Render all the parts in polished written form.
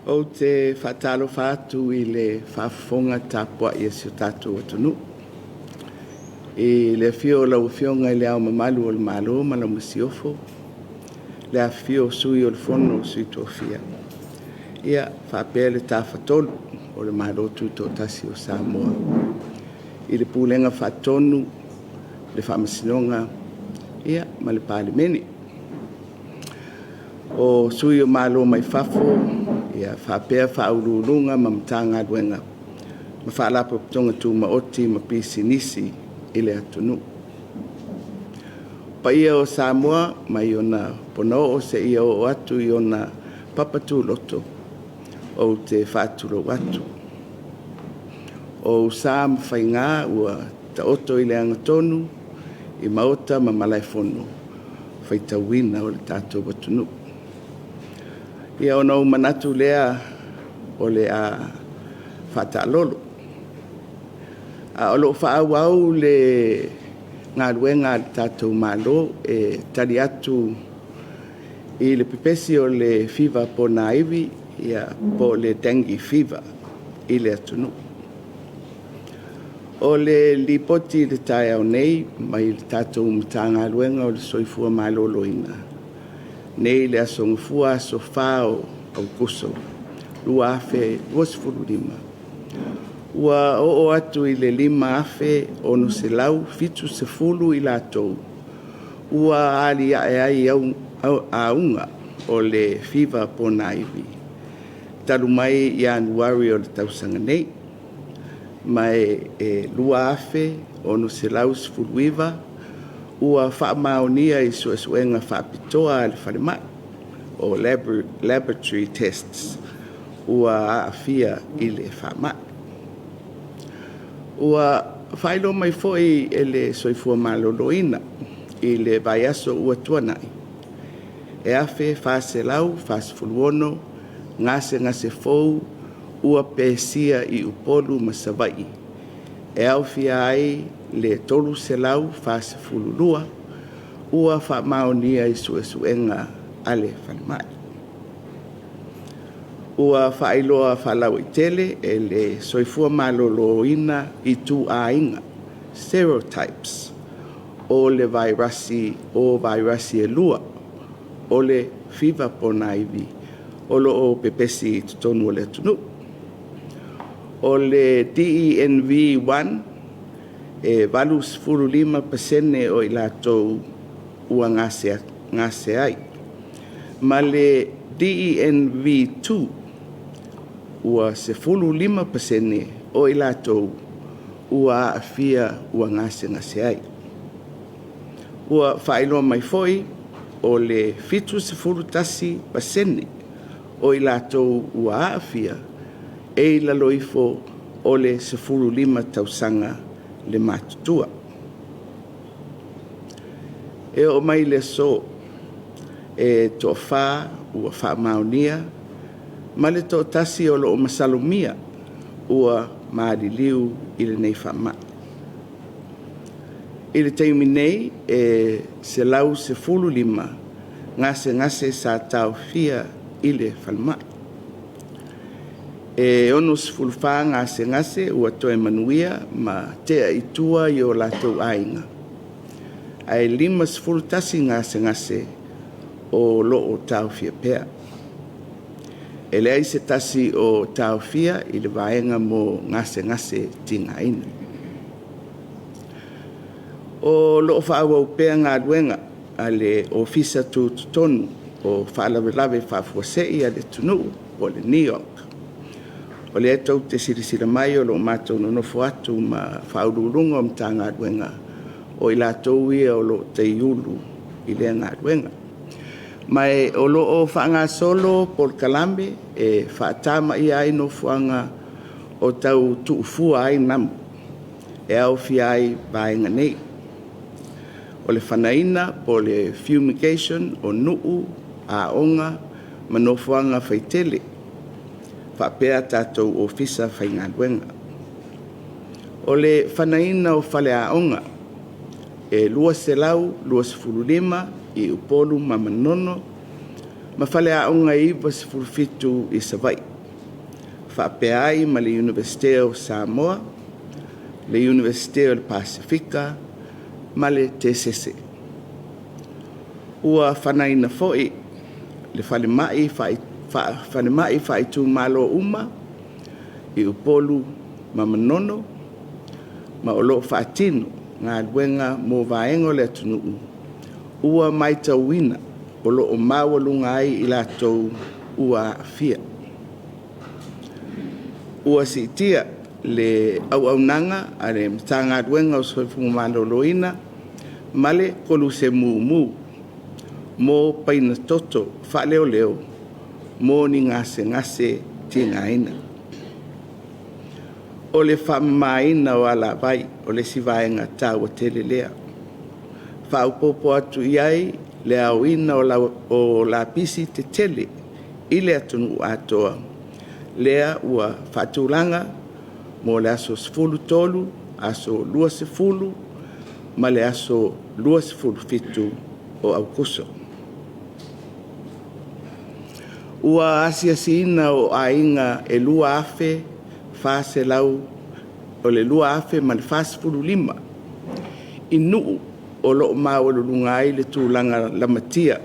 Ou te faatalofa atu i le faafofoga tapuai a si o tatou atunuu i le afio o lau Afioga i Le Ao Mamalu o le Malo ma lau Masiofo, le afifio o Sui o le Fono a Sui Tofia faapea le Tafatolu o le Malo Tutoatasi o Samoa i le Pulega Faatonu, le Faamasinoga ma le Palemene. O sui o Malo mai fafo faapea Faauluuluga ma Matagaluega ma Faalapotopotoga Tumaoti ma Pisinisi i le atunuu. O paia o Samoa mai ona ponaoo seia oo atu i ona papa tuloto, ou te faatulou atu. O ou sa ma faiga ua taoto i le agatonu i Maota ma Malaefono faitauina o le tatou atunuu. Ia, ona ou manatu lea o le a faataalolo. A o lo o faaauau le galuega a le tatou Malo e tali atu i le pepesi o le fiva ponaivi po o le Dengue Fever i le atunuu. O le lipoti i le taeao nei mai le tatou Matagaluega o le Soifua Maloloina nei i le aso Gafua, aso 4 o Aokuso 2025, ua oo atu i le 5,670 i latou ua aliae ai auga o le fiva ponaivi talu mai Ianuari o le tausaga nei, ma e 2,619 ua faamaonia i suesuega faapitoa a le falemai o laboratory tests ua aafia i le faamai. Ua faailoa mai foi e le Soifua Maloloina i le vaiaso ua tuanai, e 1,446 gasegase fou ua pesia i Upolu ma Savaii, e aofia ai le 342 ua faamaonia i suesuega a le falemai. Ua faailoa faalauaitele e le Soifua Maloloina ituaiga serotypes o le vairasi o vairasi e lua o le fiva ponaivi o lo o pepesi i totonu o le atunuu. O le DENV1, e 85% o i latou ua gasea ai, ma le DENV2, ua 15% o i latou ua aafia ua gasegase ai. Ua faailoa mai foi, o le 71% o i latou ua aafia, e i lalo ifo o le 15 tausaga le matutua. E oo mai i le aso, e toafa ua faamaonia ma le toatasi o lo o masalomia ua maliliu i lenei faamai. I le taimi nei, e 115 gasegase sa taofia i le falemai. E 64 gasegase ua toe manuia ma tea i tua i o latou aiga, ae 51 gasegase o lo o taofia pea. E leai se tasi o taofia i le vaega mo gasegase tigaina. O lo o faaauau pea galuega a le Ofisa Tutotonu o Faalavelave Faafuasei a le Atunuu po o le NEOC. O lea tou te silasila mai o lo o matou nonofo atu ma Ofisa Sili o Pulega o Matagaluega, o i latou ia o lo o taiulu i lea galuega. Ma o lo o faagasolo polokalame e faatamaia ai nofoaga o tau tuufua ai namu e aofia ai vaega nei: O le fanaina po o le fumigation o nuu, aoga ma nofoaga faitele faapea tatou ofisa faigaluega. O le fanaina o faleaoga e 225 i Upolu ma Manono, ma faleaoga e 97 i Savaii. faapea ai ma le Iunivesite o Samoa, le Iunivesite o le Pasefika ma le Tesese. Ua fanaina foi le falemai faaitumalo uma i Upolu ma Manono, ma o lo o faatino galuega mo vaega o le atunuu ua matauina o lo o maualuga ai i latou ua aafia. Ua siitia le auaunaga a le Matagaluega o le Soifua Maloloina ma le Koluse Mumu mo paina toto faaleoleo mo ni gasegase tigaina. O le faamamaina o alavai o le isi vaega taua tele lea. E faaopoopo atu i ai le aoina o lapisi tetele i le atunuu atoa, lea ua faatulaga mo le aso 13, aso 20 ma le aso 27 o Aokuso. Ua asiasiina o aiga e 2,045 i nuu o lo o maualuluga ai le tulaga lamatia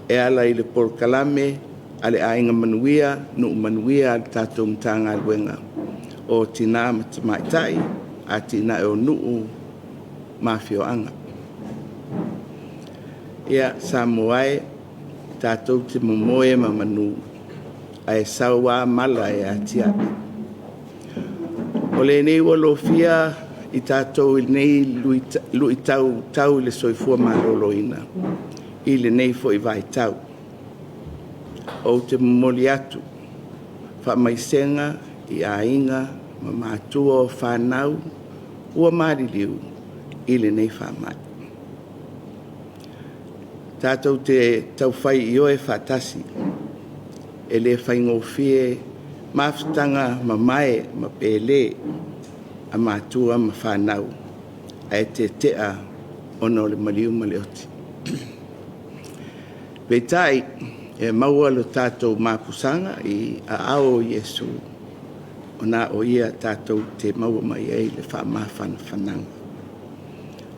e ala i le polokalame a le Aiga Manuia, Nuu Manuia a le tatou Matagaluega o Tina ma Tamaitai, Atinae o Nuu ma Afioaga. Ia, Samoa e, tatou te momoe ma manu, ae sau lava mala e atiae. O lenei ua lofia i tatou i lenei luitau tau i le soifua maloloina i lenei foi vaitau. Ou te momoli atu faamaisega i aiga ma matua o fanau ua maliliu i lenei faamai. Tatou te taufai ioe faatasi, e le faigofie mafutaga mamae ma pele a matua ma fanau ae tetea ona o le maliu ma le oti. Peitai, e maua lo tatou mapusaga i aao o Iesu, na o Ia tatou te maua mai ai le faamafanafanaga.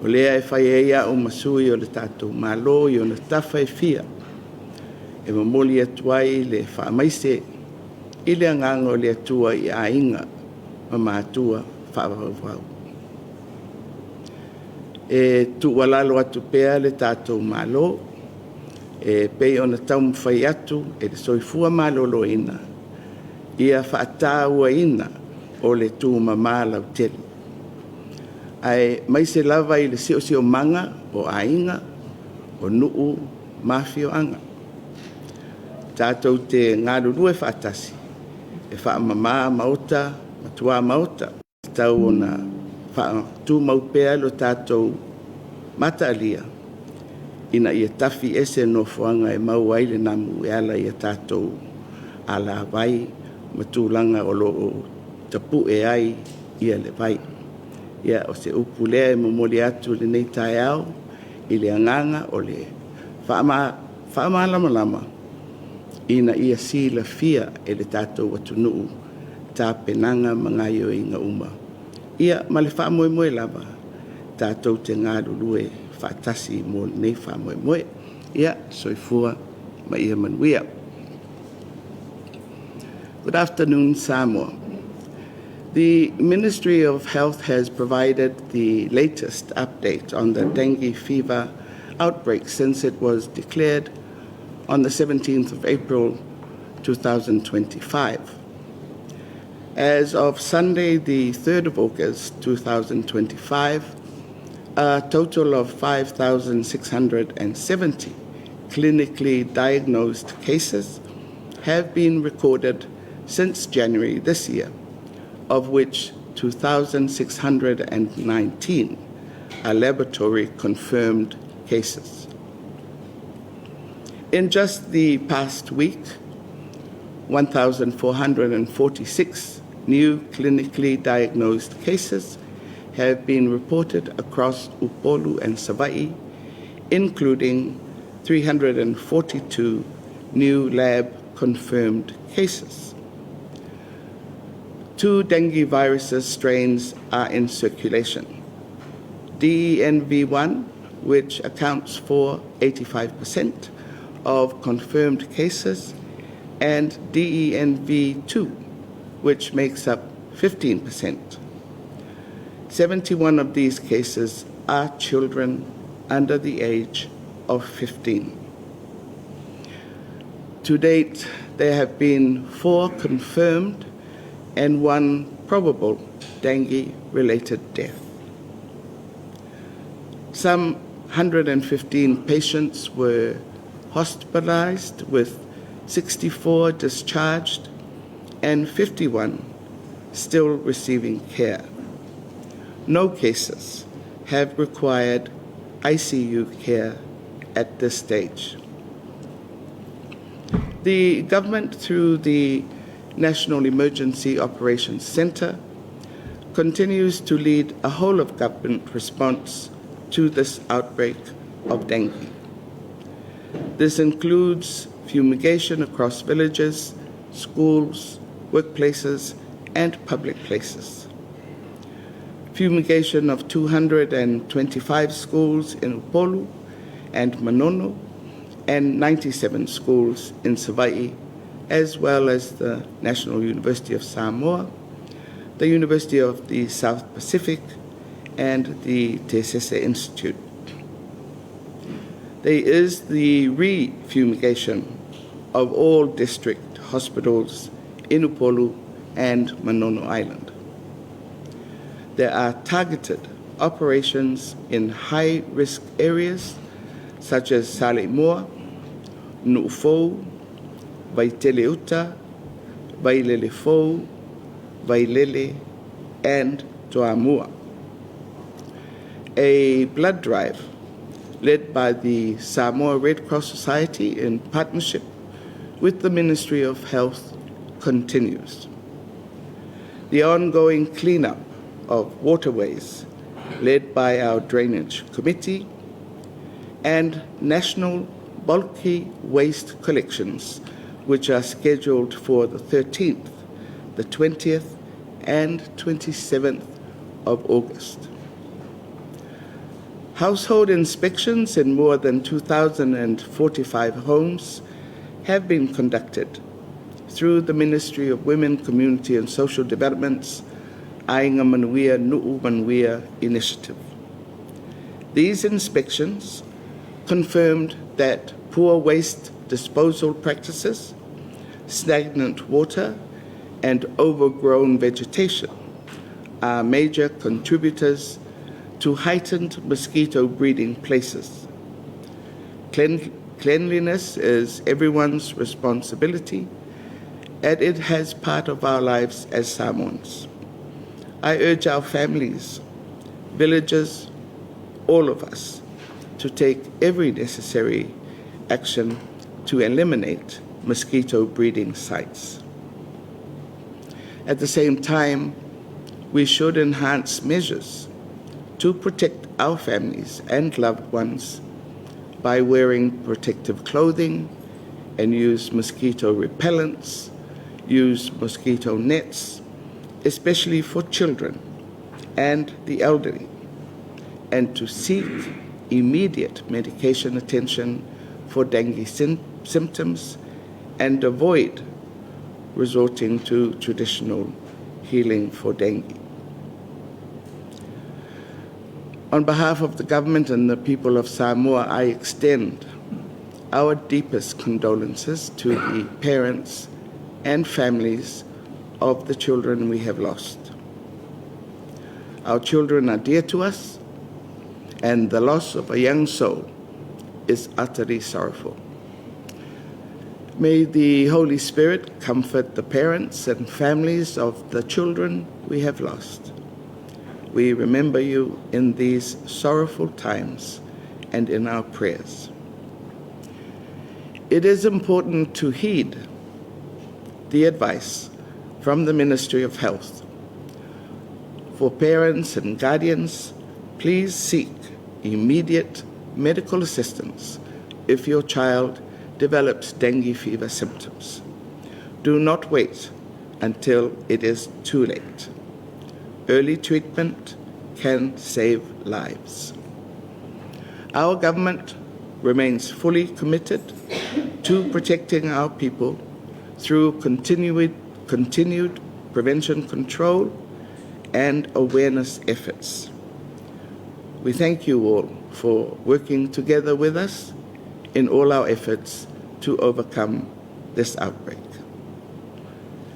O lea e fai ai au ma sui o le tatou Malo i ona tafa e fia e momoli atu ai le faamaise i le agaga o le Atua i aiga ma matua faavauvau. E tuualalo atu pea le tatou Malo e pei ona taumafai atu e le Soifua Maloloina, ia faatauaina o le tumama lautele, aemaise lava i le siosiomaga o aiga, o nuu ma afioaga. Tatou te galulue faatasi e faamama maota ma tuamaota. E tatau ona faatumau pea lo tatou mataalia ina ia tafi ese nofoaga e maua ai le namu e ala i a tatou alavai ma tulaga o lo o tapue ai le vai. Ia, o se upu lea e momoli atu i lenei taeao i le agaga o le faamalamalama ina ia silafia e le tatou atunuu tapenaga ma gaoioiga uma, ia ma le faamoemoe lava tatou te galulue faatasi mo lenei faamoemoe. Ia, soifua ma ia manuia. Good afternoon, Samoa. The Ministry of Health has provided the latest update on the dengue fever outbreak since it was declared on the 17th of April 2025. As of Sunday, the 3rd of August 2025, a total of 5,670 clinically diagnosed cases have been recorded since January this year, of which 2,619 are laboratory confirmed cases. In just the past week, 1,446 new clinically diagnosed cases have been reported across Upolu and Savai'i, including 342 new lab confirmed cases. 2 dengue viruses strains are in circulation. DENV1, which accounts for 85% of confirmed cases, and DENV2, which makes up 15%. 71 of these cases are children under the age of 15. To date, there have been 4 confirmed and 1 probable dengue-related death. Some 115 patients were hospitalized, with 64 discharged and 51 still receiving care. No cases have required ICU care at this stage. The government, through the National Emergency Operations Centre, continues to lead a whole of government response to this outbreak of dengue. This includes fumigation across villages, schools, workplaces, and public places. Fumigation of 225 schools in Upolu and Manono, and 97 schools in Savai'i, as well as the National University of Samoa, the University of the South Pacific, and the Tesese Institute. There is the re-fumigation of all district hospitals in Upolu and Manono Island. There are targeted operations in high-risk areas such as Saleimoa, Nu'ufou, Vaiteleuta, Vailelefou, Vailele, and Toamua. A blood drive led by the Samoa Red Cross Society in partnership with the Ministry of Health continues. The ongoing cleanup of waterways led by our Drainage Committee and national bulky waste collections, which are scheduled for the 13th, the 20th, and 27th of August. Household inspections in more than 2,045 homes have been conducted through the Ministry of Women, Community and Social Development's Aiga Manuia Nu'u Manuia initiative. These inspections confirmed that poor waste disposal practices, stagnant water, and overgrown vegetation are major contributors to heightened mosquito breeding places. Cleanliness is everyone's responsibility, and it has part of our lives as Samoans. I urge our families, villages, all of us, to take every necessary action to eliminate mosquito breeding sites. At the same time, we should enhance measures to protect our families and loved ones by wearing protective clothing and use mosquito repellents, use mosquito nets, especially for children and the elderly, and to seek immediate medication attention for dengue symptoms and avoid resorting to traditional healing for dengue. On behalf of the government and the people of Samoa, I extend our deepest condolences to the parents and families of the children we have lost. Our children are dear to us, and the loss of a young soul is utterly sorrowful. May the Holy Spirit comfort the parents and families of the children we have lost. We remember you in these sorrowful times and in our prayers. It is important to heed the advice from the Ministry of Health. For parents and guardians, please seek immediate medical assistance if your child develops dengue fever symptoms. Do not wait until it is too late. Early treatment can save lives. Our government remains fully committed to protecting our people through continued prevention control and awareness efforts. We thank you all for working together with us in all our efforts to overcome this outbreak.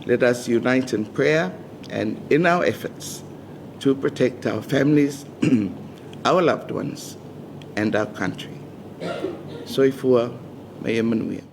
Let us unite in prayer and in our efforts to protect our families, our loved ones, and our country. Soifua ma ia manuia.